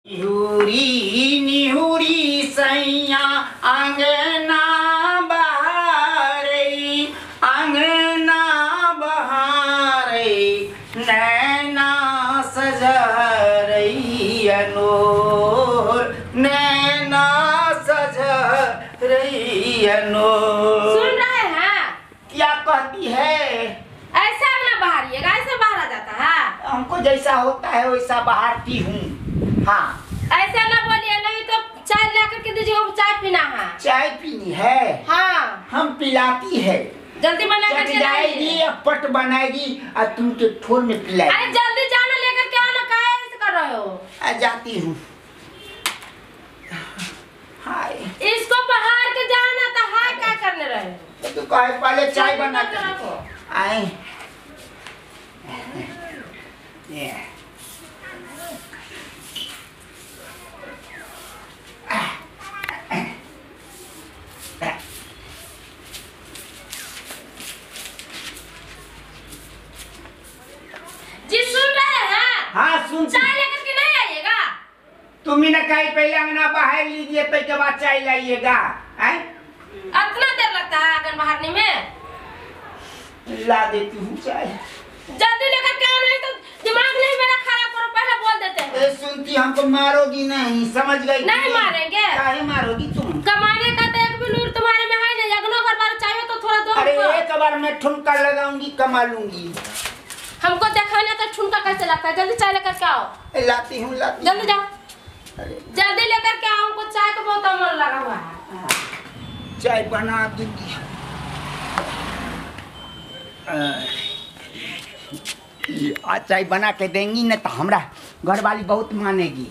निहुरी निहुरी सैया अंगना बहारे, अंगना बहारे, नैना सजरई अनोर, नैना सजरई अनोर। सुन रहे हैं क्या कहती है? ऐसा ना बहारिएगा, ऐसे बाहर आ जाता है। हमको जैसा होता है वैसा बहारती हूँ। हाँ ऐसा ना बोलिए, नहीं तो चाय ला करके दीजिए, हम चाय पीना है। चाय पीनी है? हाँ हम पिलाती है। जल्दी बना कर जाएगी अब पट बनाएगी और तुम के ठोर में पिलाएगी। अरे जल्दी जाना लेकर के आना, काहे ऐसे कर रहे हो? आ जाती हूँ। हाय इसको बाहर के जाना तो हाय क्या करने रहे हो? तो काहे पहले चाय बना के आए। ये जी सुन रहे हैं? हाँ सुन। चाय लेकर के नहीं आइएगा? तुम ही ना कहीं पहले अंगना बाहर लीजिए तो के बाद चाय लाइएगा। इतना देर लगता है आंगन बाहरने में? ला देती हूँ चाय। जल्दी लेकर के आओ, नहीं तो दिमाग नहीं मेरा खराब करो, पहले बोल देते हैं। ए सुनती, हमको मारोगी नहीं, समझ गई? नहीं मारेंगे। काहे मारोगी तुम? कमाने का तो एक भी नूर तुम्हारे में है नहीं। अगलो घर बार चाहिए तो थोड़ा दो। अरे एक बार मैं ठुमका लगाऊंगी कमा लूंगी। हमको दिखाना तो ठुमका कैसे लगता है। जल्दी चाय लेकर के आओ। लाती हूँ, लाती। जल्दी जाओ, जल्दी लेकर के आओ, हमको चाय का बहुत मन लगा हुआ है। चाय बना दूंगी। आज चाय बना के देंगी न तो हमरा घरवाली बहुत मानेगी।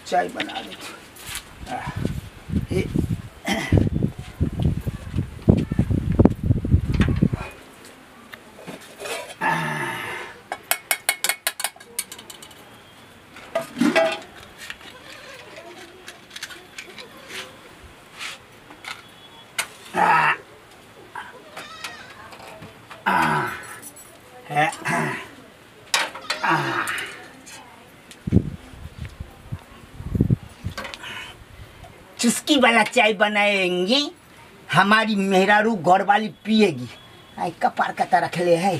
चाय बना देती। चुस्की वाला चाय बनाएंगे, हमारी मेहरारू घर वाली पिएगी। आई कपार कता रख ले है।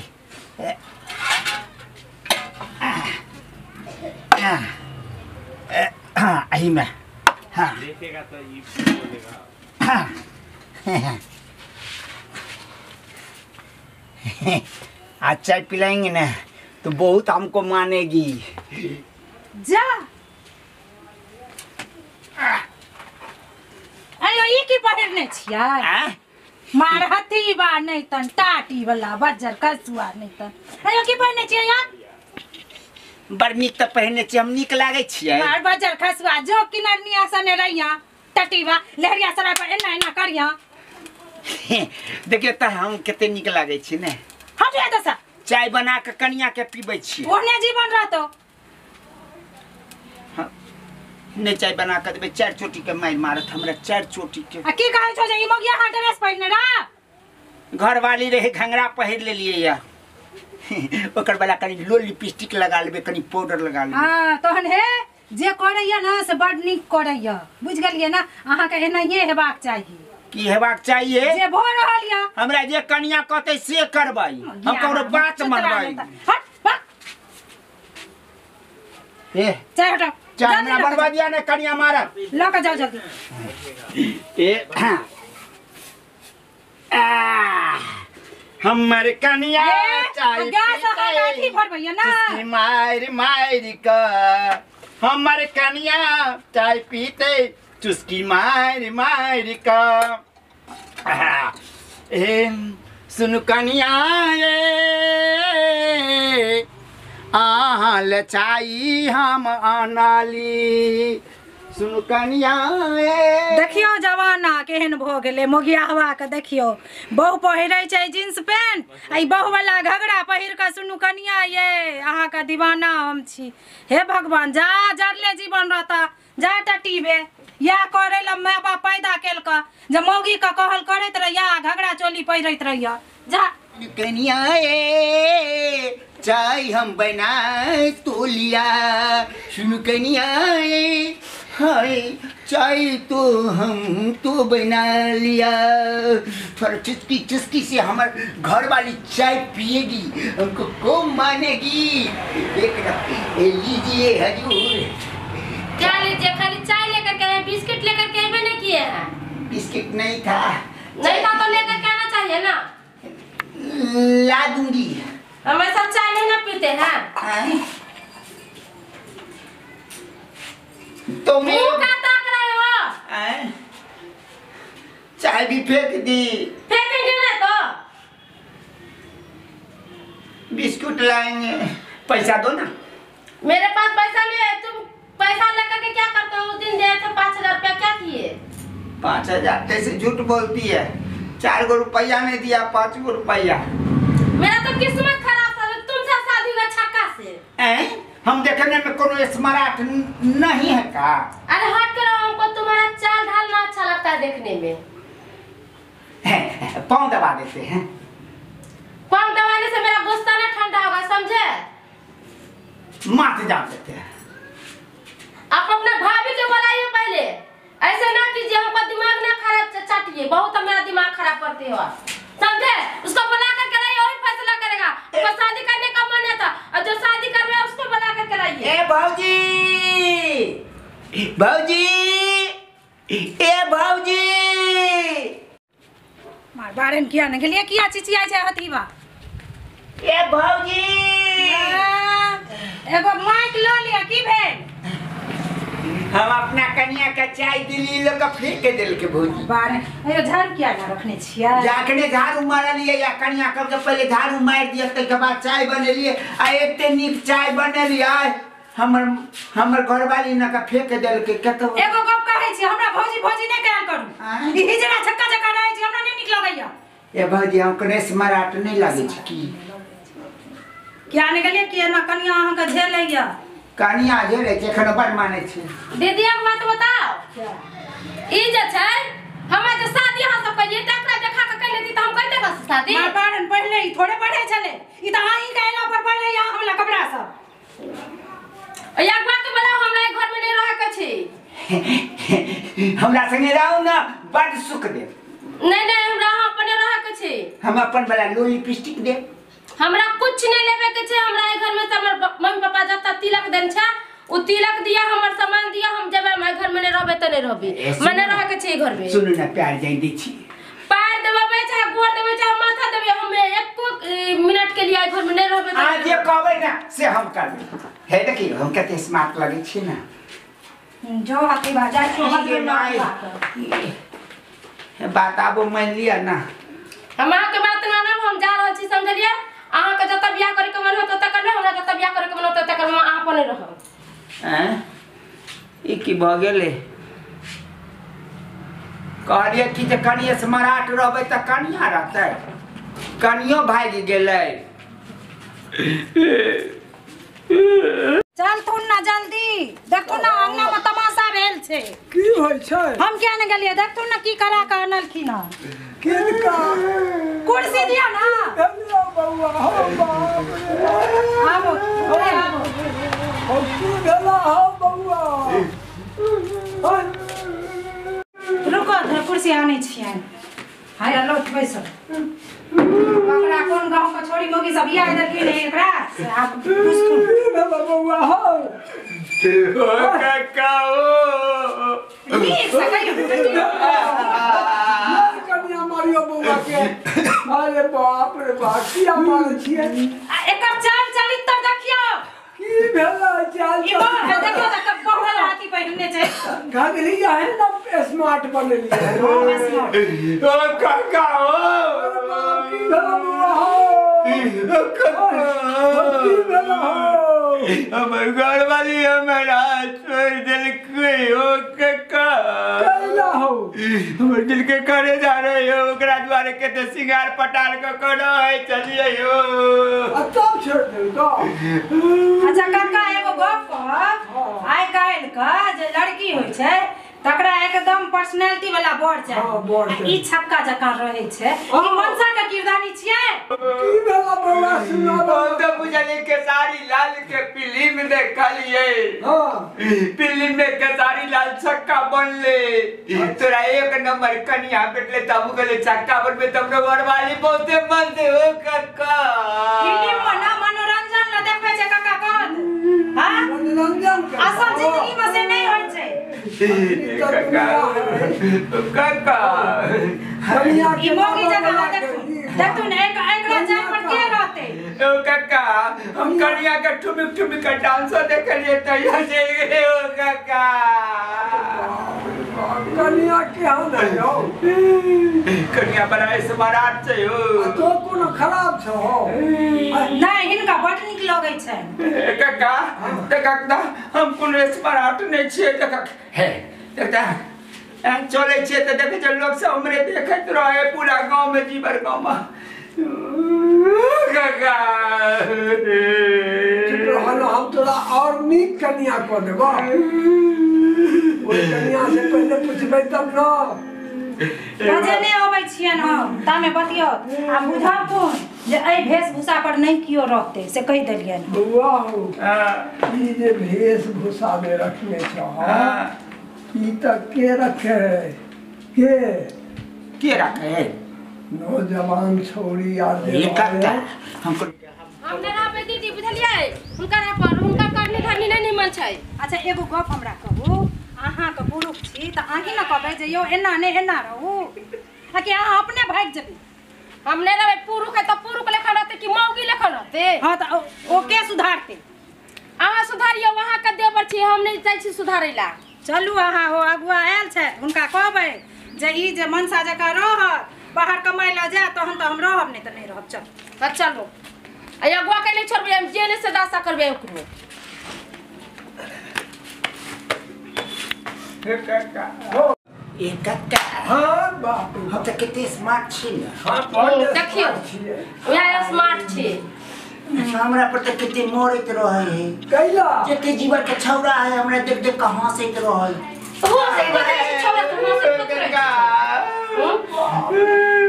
आई मैं हाँ देखेगा तो ये बोलेगा। हाँ आज चाय पिलाएंगे ना तो बहुत हमको मानेगी। जा अरे ई की पहिरने छियै? मारहती बा नहीं तन टाटी वाला बज्जर कसुआ नहीं तन। अरे की पहिरने छियै यार? बड़ नीक त पहिरने छियै, हम नीक लागै छियै। मार बज्जर खसुआ जो किनरनिया सने रहिया टटीबा लहरिया सराय पर एना एना करिया। देखियो त हम कते नीक लागै छी ने। हट जा दसा। चाय बना के कनिया के पीबै छी। ओहने जीवन रहतो। हां ने चाय बना के देबै, चार चोटी के मार मारत हमरा, चार चोटी के। आ की कहै छौ जे ई मगिया हां ड्रेस पहिरने रह? घरवाली रहे घंगरा पहिर लेलियै या। ओकर वाला कनी लो लिपस्टिक लगा लेबै, कनी पाउडर लगा लेबै। हां तहन हे जे करैया ना से बड नीक करैया, बुझ गेलियै ना? अहाँ के एनाहिए हेबाक चाही। की हेबाक चाहिए? जे भ रहल या हमरा जे कनिया कहतै से करबै, हम ककरो बात मनबै। हट भाग। ए चाय हटाओ, चाय हमरा बनवा दिया ने कनिया मारत। ल के जाओ जल्दी। ए हमर कनिया चाय गैस अथी भरबैया ना। मार मार क हमर कनिया चाय पीते चुस्की मार मार क। ए सुन कनिया ए आहाँ ले चाय हम अनाली। सुन कनिया ए। देखियो जमाना केहन भ गेलै मोगियाहवा के। देखियो बहु पहिरै छै जींस पैंट आ ई बहु वाला घघरा पहिर के सुनू कनिया ये अहाँ के दीवाना हम छी। हे भगवान, जा जरले जीवन रहता, जा टटीबे। या करे ला my बाप पैदा केलक जे मौगी के कहल करैत रहिया घगरा चोली पहिरैत रहिया जा कनिया ए चाय हम बना तो लिया सुन कनिया ए हाय चाय तो हम तो बना लिया। थोड़ा चुस्की चुस्की से हमारे घर वाली चाय पिएगी हमको को मानेगी। एक लीजिए हजूर। क्या लीजिए? खाली चाय लेकर के आए, बिस्किट लेकर के आए नहीं किए हैं। बिस्किट नहीं था। नहीं था तो लेकर के आना चाहिए ना। ला दूंगी। हम ऐसा चाय नहीं ना पीते हैं। तो मुँह का ताक रहे हो? चाय भी फेंक दी। फेंकेंगे ना तो बिस्कुट लाएंगे। पैसा दो ना। मेरे पास पैसा नहीं है। तुम पैसा लेकर के क्या करते हो? उस दिन दिए थे 5000 रुपया, क्या किए? 5000 कैसे झूठ बोलती है? 4 गो रुपया नहीं दिया, 5 गो रुपया। मेरा तो किस्मत खराब था, तुमसे शादी हुआ छक्का से। हम देखने में कोनो स्मार्ट नहीं है का? अरे हट करो, हमको तुम्हारा चाल ढाल ना अच्छा लगता है देखने में। पाँव दबा देते हैं। पाँव दबाने से मेरा गुस्सा ना ठंडा होगा, समझे? माथ जान देते हैं। आप अपना भाभी के बुलाइए पहले, ऐसे ना कीजिए, हमको दिमाग ना खराब चाटिए, बहुत मेरा दिमाग खराब करते हो आप, समझे? उसको बुला कर कराइए और फैसला करेगा। उसको शादी करने का मन है था, और जो शादी कर रहा है उसको बुला कर कराइए। ए भाऊजी, भाऊजी, ए भाऊजी। मार बारन किया न गेलिए, किया चिचियाइ छै हथीबा। ए भाऊजी, एगो माइक ल लिया, की भेल? हम अपना कनिया के चाय दिली लोग फेंक के दिल के भौजी। बारे अयो झाड़ू किया ना रखने छियै? जाखने झाड़ू मारलिए या कनिया कब के पहले झाड़ू मार दिया तै के बाद चाय बनेलिए आ एते नीक चाय बनेलिए हमर हमर घरवाली न का फेंक देल के कतो। एगो गप कहै छी, हमरा भौजी भौजी नै कहल करू। ई हिजड़ा छक्का जका रहै छी, हमरा नै नीक लगैया। ए भौजी हम कने स्मार्ट नै लागै छी की? किया नै गेलिए? किया ना कनिया अहाँ के झेलैया? कनिया झेलै छै एखन बड़ मानै छै। दीदी एक बात बताओ, ई जे छै हमरा जे शादी अहाँ सब करिए तकरा देखा के कइले दी त हम कइते बस शादी। मार बारन पहिले ई थोड़े पढ़े छले, ई त अहीं के अइला पर पढ़ले या हमरा कपड़ा सब। एक बात बोला, हमरा ई घर में नहीं रहे के छै। हमरा संगे रहू ना बड़ सुख देब। नहीं नहीं, हमरा अहाँ अपने रहे के छै। हम अपन वाला लो लिपस्टिक देब। हमरा कुछ नहीं लेवे के छै। हमरा ई घर में से हमर मम्मी पापा जता तिलक देन छै उ तिलक दिया, हमर सामान दिया, हम जेबै। हमरा घर में नहीं रहबे त नहीं रहबे, मने रहे के छै घर में। सुनू ना, प्यार जाई दै छी। पैर देबै चाहे गोर देबै चाहे माथा देबै, हम एको मिनट के लिए घर में नहीं रहबे। आ जे कहबै ना से हम करबै। हे देखियो हम कते स्मार्ट लगै छी ना। जो हाथी बाजा छो बात आबो मान लिया ना। हम अहाँ के बात मानब, हम जा रहल छी, समझलिए? अहाँ के जतऽ बियाह करे के मन हो ततऽ करबै, हमरा जतऽ बियाह करे के मन हो ततऽ करबै, अहाँ अपन रहब। हैं ई की भऽ गेलै? कहलियै कि जे कनिये स्मार्ट रहबै तऽ कनिया रहतै, कनियो भागि गेलै। चल थुन ना जल्दी, देखू ना अंगना में तमाशा भेल छै। की होइ छै? हम किया ने गेलियै? देखू ना की करा के अनलखिन हँ। किनका? कुर्सी दिया ना। हेलो बौआ, हो बाप रे। आबो आबो। हो की भेला हो बौआ? रुको, कुर्सी आनै छियै। हाय लौट बैसो। ओकरा कोन गांव के छोरी मोगी सब बियाह देलखिन एकरा से आप पूछथुन। की भेला बौआ हो? ओ काका ओ नीक से कहियो। कनिया मारियो बौआ के। अरे बाप रे बाप, किया मारै छियै? एकर चाल चरित्र देखियो। की भेला चाल? ई बहु देखियो त बहु हाथी पहिरने छै। घघरी है ना स्मार्ट बनेलियै। ओ काका ओ की भेला बौआ हो? की भेला हो? हमर घरवाली हमरा छोड़ि देलकै ओ काका। कैला हो? हमर दिल के करे जा रहे हो, ओकरा दुआरे कते सिंगार पटार के करो है चलिए हो। आ तब छोड़ देलको? अच्छा काका एगो गप कहब, आइ काल्हि के जे लड़की होइ छै तकरा एकदम पर्सनालिटी वाला बर चाही। हां बर चाही। ई छक्का जकां रहै छै। ई मनसा के किरदानी छियै। की भेला बौआ सुनाबो? हम तो बुझलियै केसारी लाल के फिल्म देखलियै। हां फिल्म में केसारी लाल छक्का बनले, तोरा एक नंबर कनिया भेटले तब गेले छक्का बनबे तब न घरवाली बहुते मन से हो कक्का। फिल्म में ना मनोरंजन ल देखै छै काका कहत। हां मनोरंजन के असल जिंदगी में से नहीं होय छै। काका काका ई मोगी जगह देखू देखू ने एक एकरा जाय पर के रहते? ओ काका हम कनिया के ठुमिक ठुमिक के डांस देखलिए त यहाँ से ओ काका कनिया केहन है यौ? कनिया बड़ा स्मार्ट छै हो। तो कोनो खराब छौ? नहीं हिनका बड नीक लगै छै। काका काका हम कोनो स्मार्ट नहीं छियै। काका हे काका चलै छियै तऽ देखै छियै लोक सब हमरे देखैत रहे पूरा गाँव में जीवर गाँव में। काका चुप रह न, हम तोरा और नीक कनिया कऽ देबौ। ओहि कनिया से पहिले पुछबै तब न। बजे नहि अबै छियनि हम तामे बतियौ आ बुझब कोन जे एहि वेशभूषा पर नहीं कियो रहतै से कहि देलियनि। बौआ हो ई जे वेशभूषा में रखने छौ ई तऽ के रखे है? के रखे है? नौजवान छौड़ी आर हमको हम नहि रहबै दीदी बुझलियै हुनका पर हुनका करनी धरनी नहि निमन छै। अच्छा एगो गप हमरा कहू, अहाँके पुरुष छी तऽ अहीं ने कहबै जे यौ एना नहि एना रहू, आ कि अहाँ अपने भागि जेबै? हम नहि रहबै। पुरुष है तऽ पुरुष लेखन रहतै कि मौगी लेखन रहतै? हाँ तऽ ओ के सुधारतै? अहाँ सुधारियौ, अहाँके देवर छी, हम नहि जाइ छी सुधारै ला। चलू अहाँ हो अगुआ आयल छथि हुनका कहबै जे ई जे मनसा जकाँ रहत बाहर कमाइ लए जायत तहन तऽ हम रहब नहि तऽ नहि रहब। चलू तऽ चलू आ अगुआ के नहि छोड़बै हम, जे नहि से दासा करबै ओकरो। ए काका हां बाप हम तऽ कते स्मार्ट छी ने। हां बड देखियौ वएह स्मार्ट छी। हमरा पर तऽ कते मरैत रहे है। कैला? जते जीवन के छौड़ा है हमरा देख देख के हंसैत रहे। हंसैत रहे छौड़ा तऽ हंसैत रहे।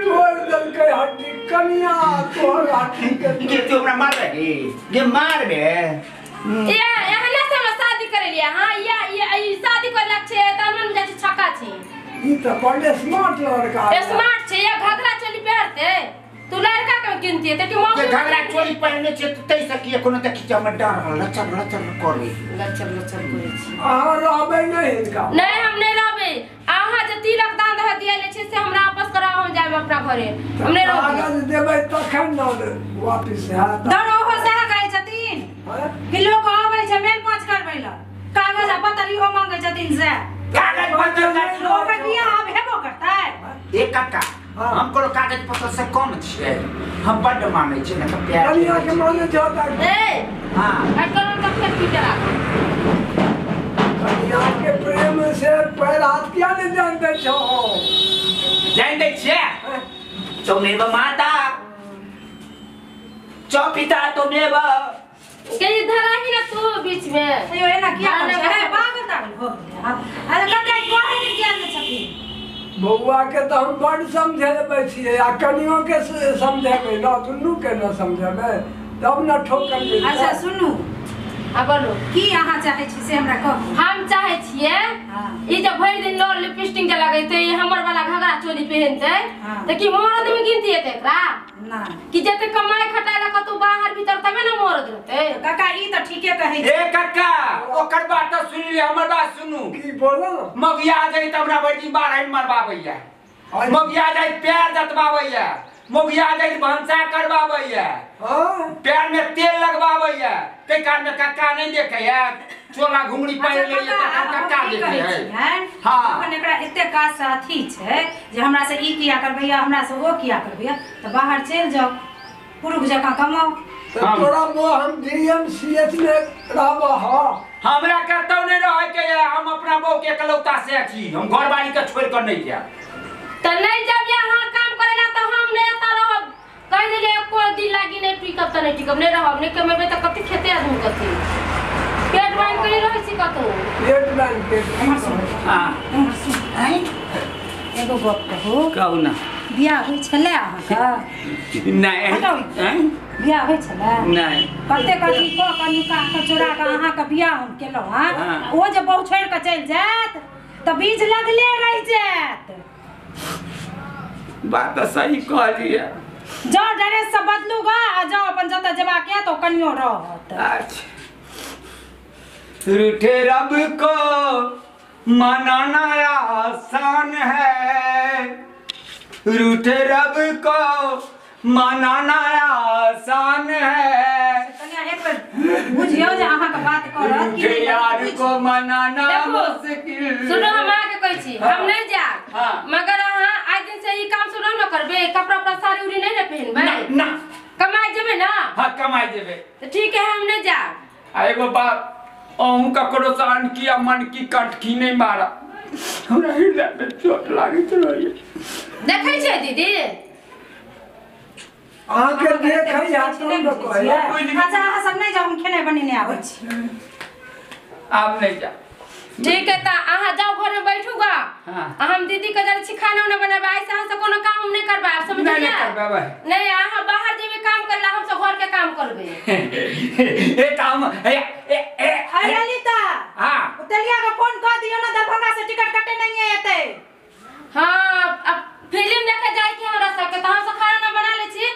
तोड़ देलकै हड्डी कनिया तोहर हड्डी के। गे तू हमरा मारबे गे? गे मारबे? ए एहने से हमरा शादी करेलियै। हां या ई शादी करलक छै तऽ मन बुझै छै छक्का छै। ई तऽ बड़ स्मार्ट लड़का स्मार्ट छै। या घघरा चोली पहिरते तू लड़का के गिनती है कि मौगी के घघरा चोली पहिरने छै त तै से की कोनो देखि हमर डर लचर लचर करे लचर लचर करे छी। अहाँ रहबै नहि हिनका? नहीं हम नहीं रहबै। अहाँ जे तिलक दान दह दियले छै से हमरा वापस कराओ, हम जायब अपना घरे। हम नहीं रहबै। कागज देबै तखन न वापिस हैत। दर ओहो सएह कहै छथिन कि लोक आबै छै मेल पाँच करबै लए कागज आ पत्र इहो मांगै छथिन से कागज पत्र ओकर बियाह आब हेबो करतै? ए काका हम कोनो कागज पत्र से कम छियै, हम बड्ड मानै छियै ने प्यार कनिया के मानै छौ त। ए हां अटकल त फेर पीटर आ कनिया के प्रेम से पैर हाथ किया नहीं जान दै छौ? जान दै छियै। तुमेव माता च पिता तुमेव के इधर आही ना तू बीच में। अयो एना किया करै छै? पागल तागल हो गेलै। अरे काका कहै के किया नै छथिन? बौआ के तऽ हम बड समझेबै छियै आ कनियो के समझेबै न, दुनू के न समझेबै तब न ठोकर मिलतै। अच्छा सुनू आ बोलू की अहाँ चाहै छी से हमरा कहू। हम चाहै छियै ई जे भरि दिन लोर लिपस्टिक जे लगैतै हमर वाला घघरा चोली पहिनतै तऽ की मरद में गिनती हेतै एकरा? ना कि जते कमाई खटाइ ला कतौ बाहर भीतर तबे न मरद रहतै। काका ई तऽ ठीके कहै छै। ए काका ओकर बात तऽ सुनि ले, हमर बात सुनू। की बोलो? मगिया जाई त हमरा भरि दिन बाहर मरबाबैया, मगिया जाई पैर जतबाबैया, मगिया जाई भनसा करबाबैया, पैर में तेल लगबाबैया। तै काल में काका नहीं देखैया, चोला घुंघरी पहिर लैया तखन काका देखै है। हां तखन एकरा एते काज से अथी छै जे हमरा से ई किया करबैया हमरा से ओ किया करबैया तऽ बाहर चलि जाउ पुरुष जकाँ कमाउ। तऽ तोरा बो हम डीएमसीएच में रहबह? हां हमरा कतौ नहीं रहै के है, हम अपना बहू के एकलौता से छी, हम घरवाली के छोड़ कर नहीं जायब। तऽ नहीं जब यहाँ काम करेला तऽ हम नहीं एतऽ रहब। कहि देलियै एको दिन लागी नहीं टिकब तऽ नहीं टिकब, नहीं रहब नहीं कमेबै तऽ कते खेते आदमी कथी पेट बान्हि कऽ नहि रहै छी कतौ। कतौ पेट बांध के हां एगो गप कहू कहू ना बियाह होइ छलै अहाँके नहीं बियाह होइ छलै नहीं कते कथी कऽ कऽ नुका कऽ चोरा कऽ अहाँके बियाह हम केलहुँ हँ ओ जे बहु छोड़ि कऽ चलि जायत तऽ बीज लगले रहि जायत बात तऽ सही कहलियै जाओ ड्रेस सब बदलू गा आ जाओ अपन जतऽ जेबाक यऽ तऽ कनियो रहत अच्छा रूठे रब को मनाना आसान है रूठे रब को मनाना आसान है कनिया एक बेर बुझियौ जे अहाँके बात करत कि रूठे यार को मनाना मुश्किल सुनो हम अहाँके कहै छी हम नहीं जायब मगर अहाँ आइ दिन से ई काम सुनो न करबे कपड़ा उपड़ा साड़ी उड़ी नहीं न पहिनबै ना कमाइ जेबै ना हां कमाइ जेबै तो ठीक है हम नहीं जायब आ एगो बात अहूँ ककरो से अनकी आ मनकी कटकी नहीं मारा हमरा हृदय में चोट लागैत रहैए देखै छियै दीदी अहाँके देखै अच्छा अहाँ सब नहीं जाओ हम खेनाइ बनेने आबै छी आब नहीं जा ठीक है त अहाँ जाओ घर में बैठू गा हम दीदी के जाइ छी खाना उना बनाबे आइ से अहाँ से कोनो काम हम नहीं करबै आप समझलियै नहीं करबै नहीं अहाँ बाहर जेबै काम करला हम सब घर के काम करबै ए त हम ए ए ए अरे ललिता हां तेलिया के फोन कर दियो ना दरभंगा से टिकट कटे नहीं है एते हां अब फिल्म देखे जाय के हमरा सब के त हम सब खाना ना बना ले छी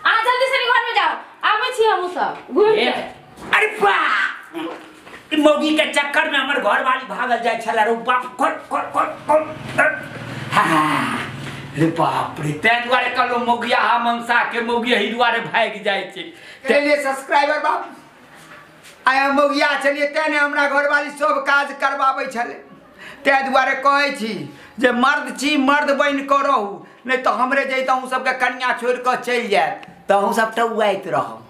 अहाँ जल्दी से घर में जाओ आबै छी हम सब घूम के अरे बा मौगी के चक्कर में हमर घर वाली भागल जाय छला रे बाप कर कर कर कर हां रे बाप रे तै दुआरे कहलो मौगिया हा मनसा के मौगी एही दुआरे भागि जाय छै ते लिए सब्सक्राइबर बाप आया मौगिया छलिए तै ने हमरा घर वाली सब काज करवाबै छले तै दुआरे कहै छी जे मर्द छी मर्द बनि कऽ रहू नहीं तो हमरे जैतहुँ सबके कन्या छोड़ि कऽ चलि जायत तऽ अहूँ सब टौआइत रहब।